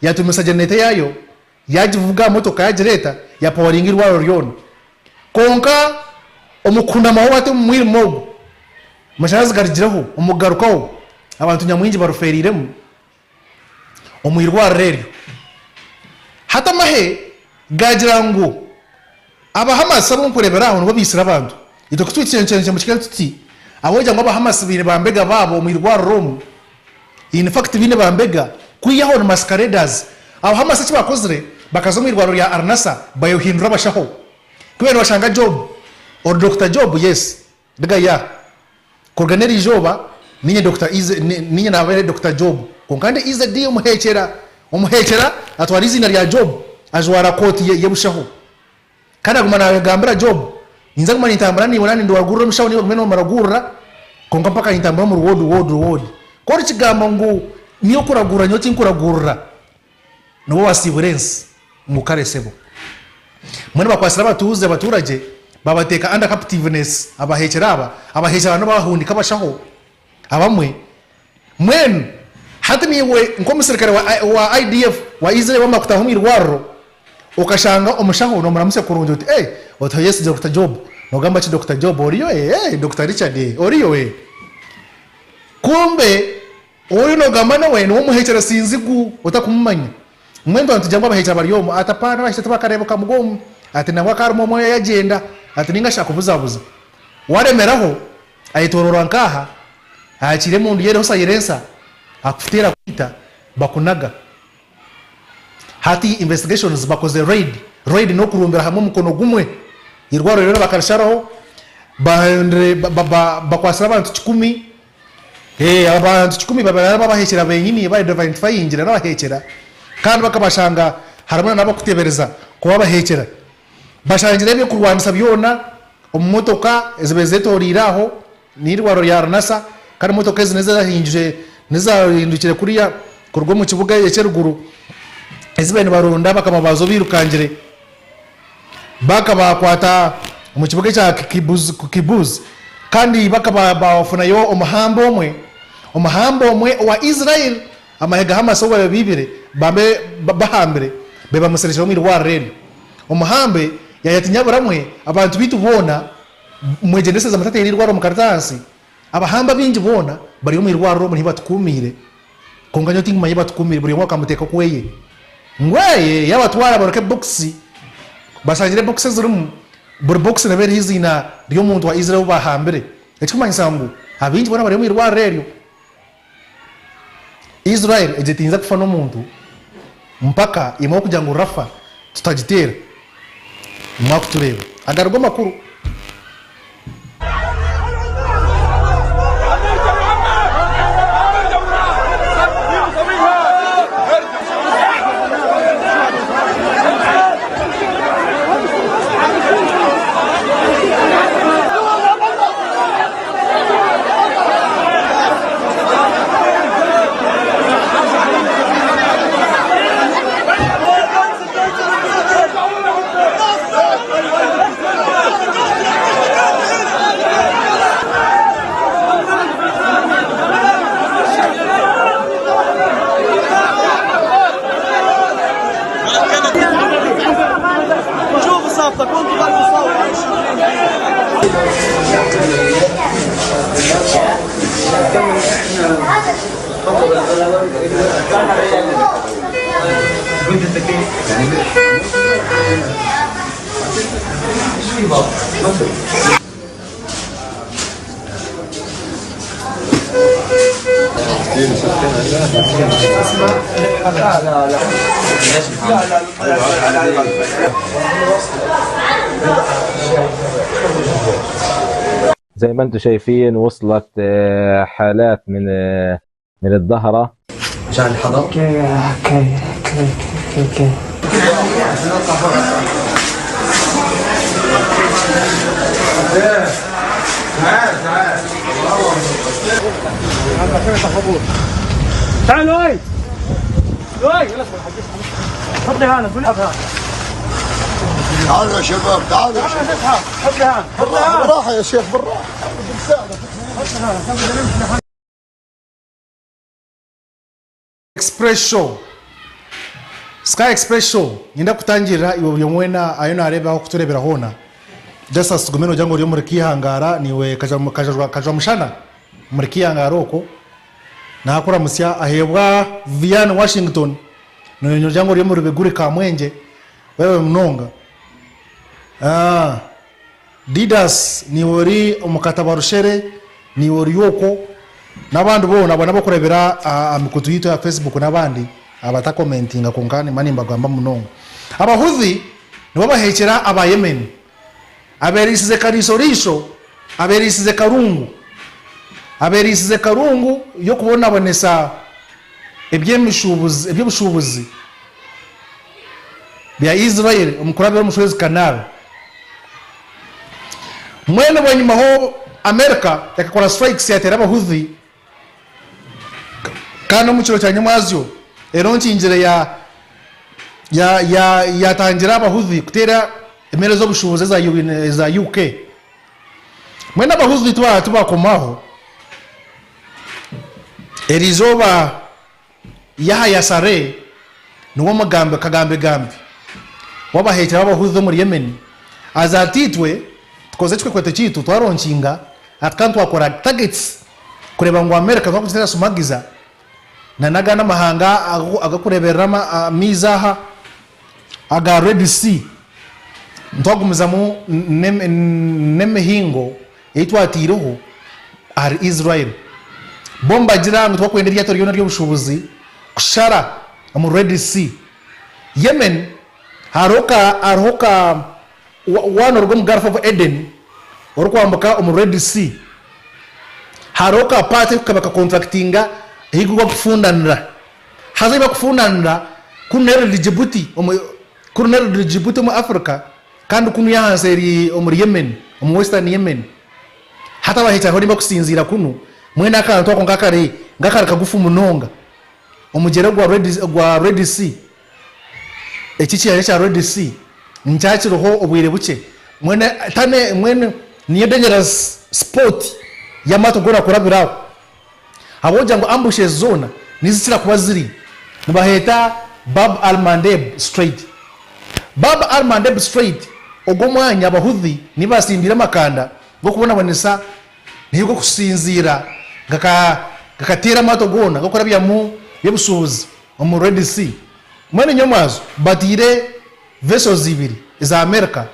Speaker 1: yatumisa generator yaayo yagivuga aha motoka yagireeta yapawaringa eirwariro ryona. Kwonka omu kuhunamaho hati omu mwirima ogu amashanyarazi garugireho omu kugarukaho abantu nyamwingi barufeereiremu omu irwariro eryo. Hati amahe gaagira ngu aba Hamas abu nkureebera aho nibo baitsire abantu. Itwe ku twikyenkyenkye omu kika tuti, ahabw'okugira ngu aba Hamas baine bambega baabo omu irwariro omu, in fact baine bambega kwihaho ni masqueraders. Aba Hamas eki baakozire, bakaza omu irwariro rya Al Nasser bayohindura abashaho. Ku baabaire nibashanga Job, ori Dokita Job? Yes. Ndiga ya. Kuruga n'eriizooba, niinye Dokita Ize, niinye naabaire Dokita Job. Kwonka ndi Ize D omuheekyera. Omuheekyera atwara eiziina rya Job, ajwara kooti ye y'obushaho. Kandi aguma naagambira Job, Ninza kuguma nintambura naiwe naaba nindwagurira omushaho naiwe ogume noomuragurira, kwonka mpaka nintambura omuri woodi, woodi, woodi. Ku orikigamba ngu niiwe okuragurira nyowe tinkuragurira, Nooba waasiibura ensi ngu kare sebo. Mbwenu bakwatsire abatuuze, abaturagye, babateeka under captiveness, abaheekyera aba, abaheekyera aba nibabahundika abashaho abamwe. Mbwenu hati naiwe nk'omusirikare wa, wa IDF wa Israel wamara kutaaha omu irwariro, okashanga omushaho noomuramutsya kurungi oti, eh, oti yes Doctor Job, noogamba ki Doctor Job, oriyo eh, eh, Doctor Richard eh, oriyo eh. Kumbe Ou oriyo noogamba nawe niwe omuheekyera sinzigu otakumumanya. Mbwenu twaba nitugira ngu abaheekyera bari omu, ati apaana abaheekyera tibakareebeka muga omu, ati nangwa ka harimu omwe yagyenda, ati nainga shi akubuzabuza. Waremeraho, ayetooroorwa nk'aha, ayakiire emundu ye eriho sayirensa, akuteera akwita, bakunaga. Hati investigations bakoze raid, raid n'okurumbira hamwe omukono gumwe, eirwariro ryona bakarisharaho, bahendire bakwatsire abantu kikumi, Abantu kikumi babiri aribo abahekyera benyini abu identifyingire n'abahekyera kandi bakabashanga harimu na n'abakutebereza kuba abahekyera. Bashangire ebyokurwanisa byona omu motoka ezibaire zetoriire aho n'eirwariro rya Ranasa kandi emotoka ezi nezahindukire kuriya kuruga omu kibuga eky'eruguru ezibaire nibaronda bakama baazo bairukangire. Bakabakwata omu kibuga ekya Kibbutz kandi bakaba bafunayo omuhamba omwe, omuhamba omwe owa Israel amahe ga Hamas obu babaire baibire bambe bahambire be bamuserekire omu irwariro eryo. Omuhambe yaagira ati nyabura mwe abantu baitu boona mwegyendesereze mutateera eirwariro mukarita ahansi, abahamba abaingi boona bari omu irwariro omu nihi batukuumiire. Kwonka nyowe tinkumanya ei batukuumire, buri omwe bakamuteeka okweye. Ngu eye yabatwara baruka ebokisi, bashangire ebokisi ezirimu, buri bokisi neeba eriho eiziina ry'omuntu wa Israel ou bahambire. Ekirikumanyisa ngu abaingi boona bari omu irwariro eryo. Israel egyo teyinza kufa n'omuntu mpaka imwe ahabw'okugira ngu Rafa tutagiteera. Mwakutureeba. Aga nigo makuru.
Speaker 7: زي ما انتم شايفين وصلت آه، حالات من آه، من الظهرة
Speaker 8: عشان الحضر
Speaker 9: اوكي اوكي اوكي اوكي تعال لؤي لؤي حطني هنا قول
Speaker 8: تعالوا يا شباب، تعالوا يا شباب، بالراحة بالراحة يا شيخ، بالراحة.
Speaker 1: Express Show, Sky Express Show. Nyenda kutangirira iwe buri omwe ayo nareeba aho kutureebera hoona. Justus tugume noogira ngu ori omuri Kihangara, niiwe Kajwamushana omuri Kihangara okwo. Naakuramutsya aheebwa Vian Washington, noogira ngu ori omuri Biguri Kamwengye, weebale munonga. Didas niiwe ori omu Katabarushere, niiwe ori okwo, n'abandi boona abo n'abarikureebera aha mikutu yaitu ya Facebook n'abandi abatakomentinga kwonka nimba nimbagamba munonga. Abahuthi nibo bahekyera aba Yemen, abeeriisize kariisoriisho, abeeriisize karungu, abeeriisize karungu y'okubonabonesa eby'obushuubuzi bya Israel omu kurabira omu Suez Canal. Mbwenu bwanyimaho America ekakora strikes yateera Abahuthi kandi omu kiro kya nyomwazyo eronkingire ya ya ya yatangira Abahuthi kuteera emeeri z'obushuubuzi eza eza UK. Mbwenu Abahuthi tibakomaho eriizooba Yahya Saree niwe omugambi kagambegambi w'abaheekyera b'Abahuthi omuri Yemen aza ati itwe tukoze ekikwekweto kyaitu twaronkinga ati kandi twakora targets kureeba ngu America twakugitera sumagiza na n'agandi amahanga agakureeberera amaizi aha aga Red Sea nitwagumizamu n'emihingo ei twataireho ahari Israel. Bo nibagira ngu tibakwenda eryato ryona ery'obushuubuzi kushara omu Red Sea. Yemen hariho ka hariho ka waaba noruga omu Gulf of Aden orikwambuka omu Red Sea hariho ka part erikukaba kakontrakitinga ahu bakufundanira haza ahu bakufundanira kunu eri Djibouti omu kunu eri Djibouti omu Africa Kandi kunu y'ahansi eri omuri Yemen, omu Western Yemen. Hati abahekyeraho nibakusinziira kunu, mbwenu akantu ako nk'akari nk'akari kagufu munonga. Omugyera gwa Red, gwa Red Sea, eki ekiyanja kya Red Sea nkyakiriho obwire bukye. Mbwenu tane mbwenu niyo dangerous spot y'amaato goona kurabira aho. Ahabw'okugira ngu ambushes zoona nizikira kuba ziri nibaheeta Bab al Mandeb Strait. Bab al Mandeb Strait ogwo omwanya Abahuthi nibo basimbiire amakanda g'okubonabonesa niyo g'okusinziira gakateera amaato goona g'okurabyamu by'obushuubuzi omu Red Sea. Mbwenu nyomwazo bataire vessels ibiri eza America.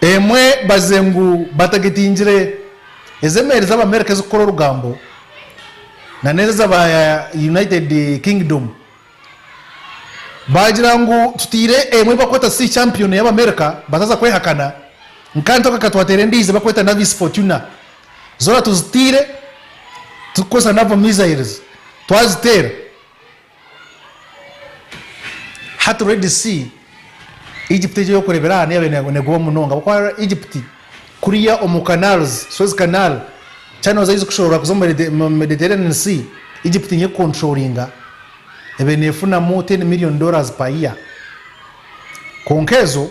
Speaker 1: Emwe baze ngu batagetingire ezi emeeri z'Abamerika ezikukora orugambo na n'ezi ez'aba United Kingdom. Baagira ngu tutaire emwe ei bakweta Sea Champion ey'Abamerika bataza kwehakana nka ntoka katwateera endiijo ei bakweta Navis Fortuna. Zoona tuzitaire turikukozesa Naval Missiles twaziteera. Hati Red Sea, Egypt egyo ey'okureebera aha niyo yaabaire neegoba munonga ahabw'okuba Egypt kuriya omu canals, Suez Canal, channels ahu zirikushohora kuza omu Mediterranean Sea, Egypt niyo erikukontrolinga, ebaire neefunamu ten million dollars per year. Kwonka ezo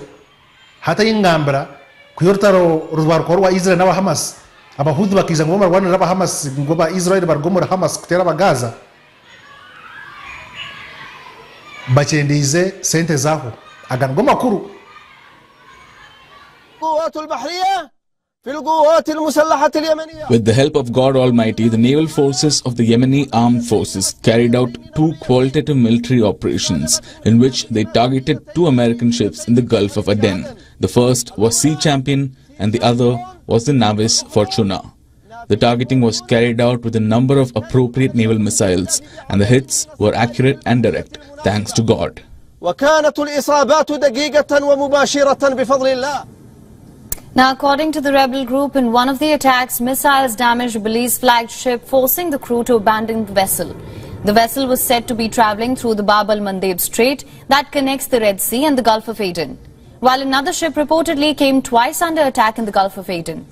Speaker 1: hati ahi ngambira kwiha orutaro rwarukaho orwa Israel n'aba Hamas, Abahuthi bakaija ngu bo nibarwanirira aba Hamas ngu aba Israel baruge omuri Hamas kuteera aba Gaza, Bakyendiize sente zaho. Aga nigo makuru.
Speaker 10: With the help of God Almighty, the naval forces of the Yemeni armed forces carried out two qualitative military operations in which they targeted two American ships in the Gulf of Aden. The first was Sea Champion and the other was the Navis Fortuna. The targeting was carried out with a number of appropriate naval missiles and the hits were accurate and direct, thanks to God.
Speaker 11: وكانت الإصابات دقيقة ومباشرة بفضل الله.
Speaker 5: Now, according to the rebel group, in one of the attacks, missiles damaged Belize flagged ship, forcing the crew to abandon the vessel. The vessel was said to be traveling through the Bab al-Mandeb Strait that connects the Red Sea and the Gulf of Aden, while another ship reportedly came twice under attack in the Gulf of Aden.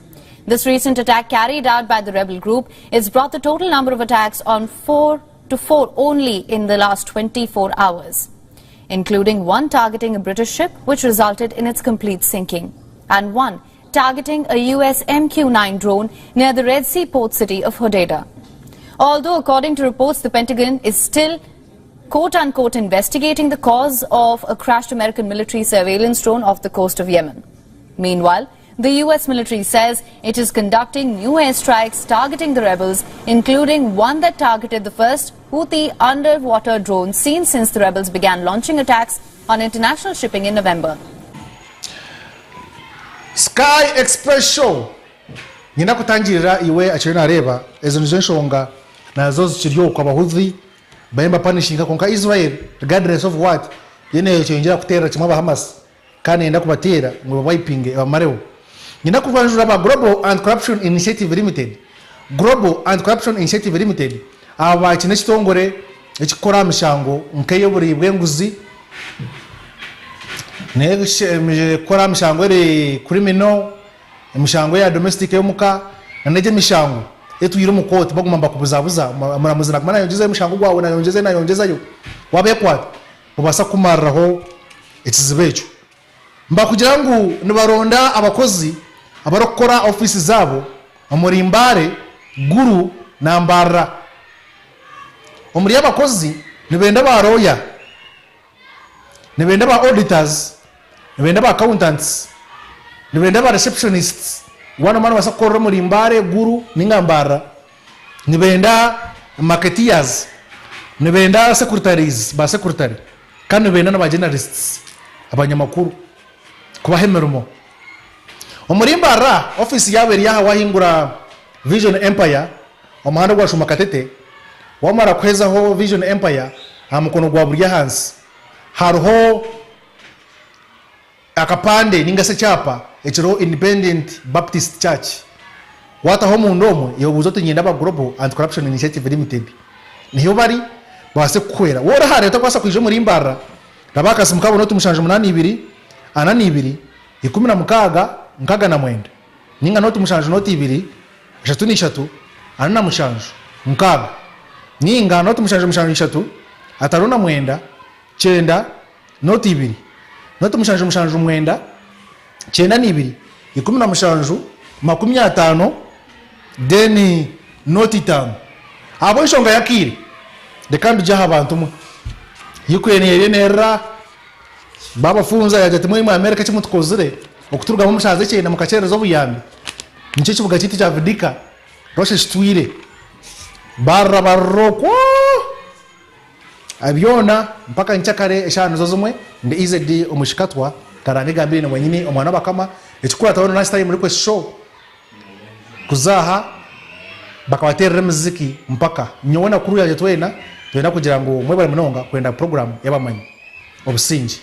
Speaker 5: This recent attack carried out by the rebel group has brought the total number of attacks on 4 to 4 only in the last 24 hours. including one targeting a British ship, which resulted in its complete sinking, and one targeting a US MQ-9 drone near the Red Sea port city of Hodeidah. Although, according to reports, the Pentagon is still quote-unquote investigating the cause of a crashed American military surveillance drone off the coast of Yemen. Meanwhile, the U.S. military says it is conducting new airstrikes targeting the rebels, including one that targeted the first Houthi underwater drone seen since the rebels began launching attacks on international shipping in November.
Speaker 1: Sky Express Show Nyine kutangirira iwe akiriyo nareeba ezo nizo enshonga nazo zikiri okwo abahuthi bariyo nibapanishinga kwonka Israel regardless of what yo nekyongyera kuteerera kimwe aba Hamas kandi neyenda kubateera ngu ebawipinge ebamareho. Nyine kubanjura aba Global Anti Corruption Initiative Limited Global Anti Corruption Initiative Limited aba eki n'ekitongore ekikukora aha mishango nk'ey'oburiyi bw'enguzi n'ekukora aha mishango eri criminal, emishango eya domestic ey'omuka na n'egi emishango etwire omu kooti baguma nibakubuzabuza omuramuzi naguma nayongyezayo omushango gwawe nayongyezayo nayongyezayo wabekwata babaasa kukumariraho ekizibu ekyo. Nibakugira ngu nibaronda abakozi abarikukora ofiisi zaabo omuri Mbale, Gulu na Mbarara. Omuri abakozi nibenda ba lawyer, nibenda ba auditors, nibenda ba accountants, nibenda ba receptionists waaba nomanya nobaasa kukorera omuri Mbale, Gulu ninga Mbarara, nibenda marketeers, nibenda secretaries, ba secretary. Kandi nibenda na ba journalists, abanyamakuru, kubaha emirimo. Omuri Mbarara, ofiisi yaabo eri aha wahingura Vision Empire, omuhanda ogwashuma Katete, wamara kuhezaho Vision Empire aha mukono gwa buryo ahansi hariho akapande ninga shi ekyapa ekiriho Independent Baptist Church. Wataho omunda omwo yobuuza oti niinyenda aba Global Anti Corruption Initiative Limited. Niho bari babaase kukuhwera. Waaba ori hare otarikubaasa kwija omuri Mbarara, raba aha kasimu kaabo nooti 7 82 42 16 69 ninga nooti 7 nooti 2 33 47 6 ninga nooti 7 7 3 59 9 Nooti ibiri, nooti mushanju mushanju mwenda, kyenda na ibiri, 17, 50, then nooti itaano. Ahabw'enshonga y'akaire, reka ndugye aha bantu mwe. Ukraine eriyo neerira, baabafunza yaagira ati mbwenu imwe America eki mutukozire, okuturugamu omu shaaha z'ekyenda mukakyerereza obuyambi, nikyo ekibuga kyaitu ekya Avdiivka Russia ekitwire. Barira barira okwo. Byona mpaka nkyakare eshaaha nizo zimwe ndi EZ omushikatwa Karanga egambire ni wenyini omwana wabakama ekikukurataho ni lunch time request show kuza aha bakabaterera emiziki mpaka nyowe na crew yangye twena twenda kugira ngu mwebare munonga kwenda program yabamanyi obusingye.